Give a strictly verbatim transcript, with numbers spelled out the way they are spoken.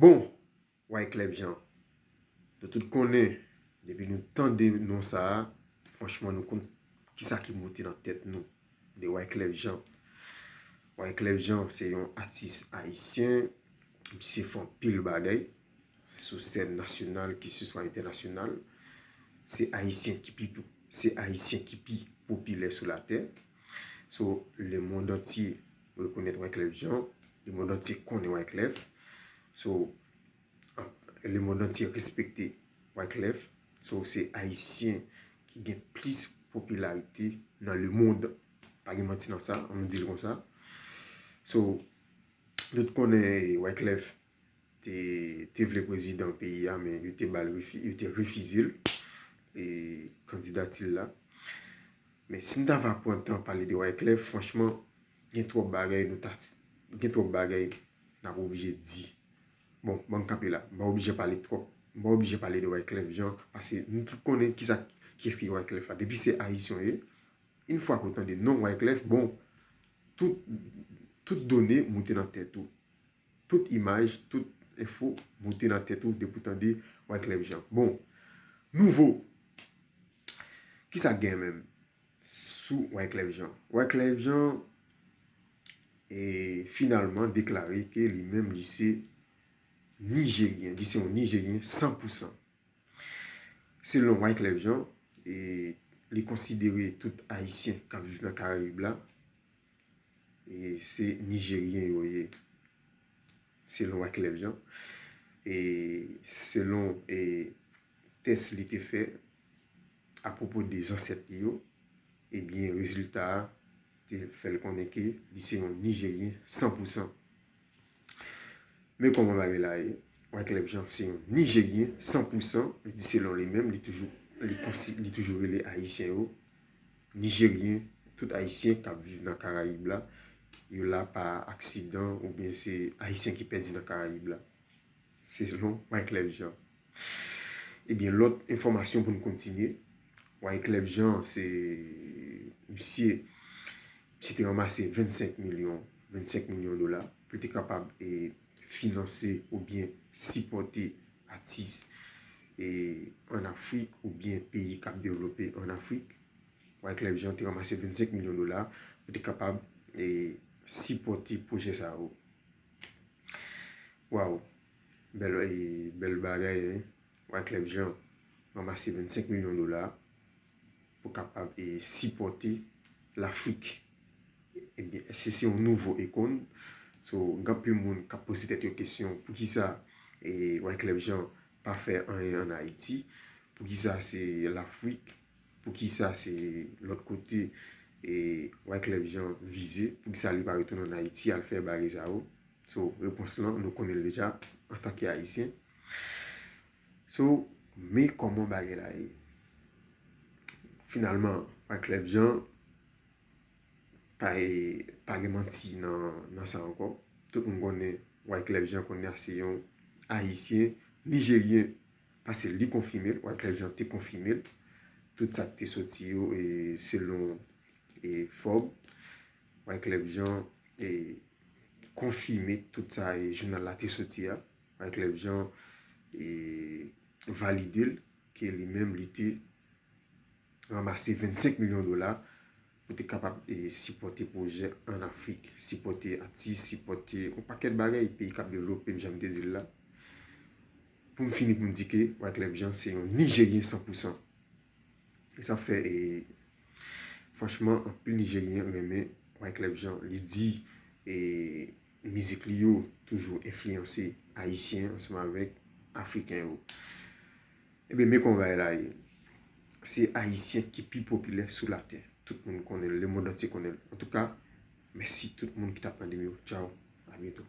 Bon, Wyclef Jean, nou tout konnen, depi nou tande non sa a, franchman, nou konn kisa ki moute nan tèt nou de Wyclef Jean. Wyclef Jean se yon atis ayisyen, misye fè anpil bagay sou sèn nasyonal, kisiswa entènasyonal. Se ayisyen ki pi, se ayisyen ki pi popilè sou latè. So, lemonn antye rekonèt Wyclef Jean, lemonn antye konnen Wyclef. So, lemonn antye respekte Wyclef. So, se ayisyen ki gen plis popilarite nan lemonn. Pa gen manti nan sa, ann di l konsa. So, nou tout konnen Wyclef te, te vle prezidan peyi a, men yo te ba l refi-, yo te refize l, e, kandidati l la. Men si n ta va pran tan pale de Wyclef, franchman, gen twòp bagay nou ta, gen twòp bagay n ap oblije di. Bon, ban m kanpe la. M pa oblije pale twòp. M pa oblije pale de Wyclef Jean, paske nou tout konnen kisa, kiyès ki Wyclef la. Depi se ayisyen w ye, yon fwa ke w tande non Wyclef, bon, tout, tout done moute nan tèt ou. Tout imaj, tout enfo moute nan tèt ou depi w tande Wyclef Jean. Bon, nouvo, kisa k gen menm sou Wyclef Jean? Wyclef Jean, e, finalman deklare ke li menm li se Nijeryen, li se yon Nijeryen san pou san. Selon Wyclef Jean, e, li konsidere tout Ayisyen k ap viv nan Karayib la, e, se Nijeryen yo ye, selon Wyclef Jean. E selon, e, tès li te fè apwopo de zansèt li yo, ebyen, rezilta a te fè l konnen ke li se yon Nijeryen san pou san. Men kòman bagay la ye? Wyclef Jean se yon Nijeryen san pou san, li di selon li menm, li toujou, li konsi-, li toujou rele Ayisyen yo Nijeryen, tout Ayisyen k ap viv nan Karayib la, yo la pa aksidan oubyen se Ayisyen ki pèdi nan Karayib la. Selon Wyclef Jean. Ebyen, lòt enfòmasyon pou n kontinye. Wyclef Jean, se misye, misye te ranmase vennsenk milyon, vennsenk milyon dola pou l te kapab, e, finanse oubyen sipòte atis, e, ann Afrik oubyen peyi k ap devlope ann Afrik. Wyclef Jean te ranmase vennsenk milyon dola pou te kapab, e, sipòte pwojè sa yo. Waw, bèl, e, bèl bagay, hein. Wyclef Jean ranmase vennsenk milyon dola pou kapab, e, sipòte Lafrik. Ebyen, èske se yon nouvo ikòn? So, gen anpil moun k ap poze tèt yo kesyon, poukisa, e, Wyclef Jean pa fè anyen ann Ayiti? Poukisa se Lafrik? Poukisa se lòt kote, e, Wyclef Jean vize? Poukisa li pa retounen ann Ayiti al fè bagay sa yo? So, repons lan, nou konnen l deja antanke Ayisyen. So, men kòman bagay la ye. Finalman, Wyclef Jean, pa, pa gen manti nan, nan sa ankò. Tout moun konnen Wyclef Jean kounye a se yon Ayisyen, Nijeryen, paske li konfime l, Wyclef Jean te konfime l. Tout sa k te soti yo, e, selon, e, Forbes, Wyclef Jean, e, konfime tout sa, e, jounal la te soti a. Wyclef Jean, e, valide l ke li menm li te ranmase vennsenk milyon dola pou te kapab, e, sipòte pwojè ann Afrik, sipòte atis, sipòte yon pakèt bagay, peyi k ap devlope, jan m te di l la. Pou m fini, pou m di ke Wyclef Jean se yon Nijeryen san pou san. E sa fè, e, franchman, anpil Nijeryen renmen Wyclef Jean. Li di, e, mizik li yo toujou enfliyanse Ayisyen ansanm avèk Afriken yo. Ebyen, men kòman bagay la ye. Se Ayisyen ki pi popilè sou latè. Tout moun konnen l, lemonn antye konnen l. Antouka, mèsi tout moun ki t ap tande m yo. Tchaw, a byento.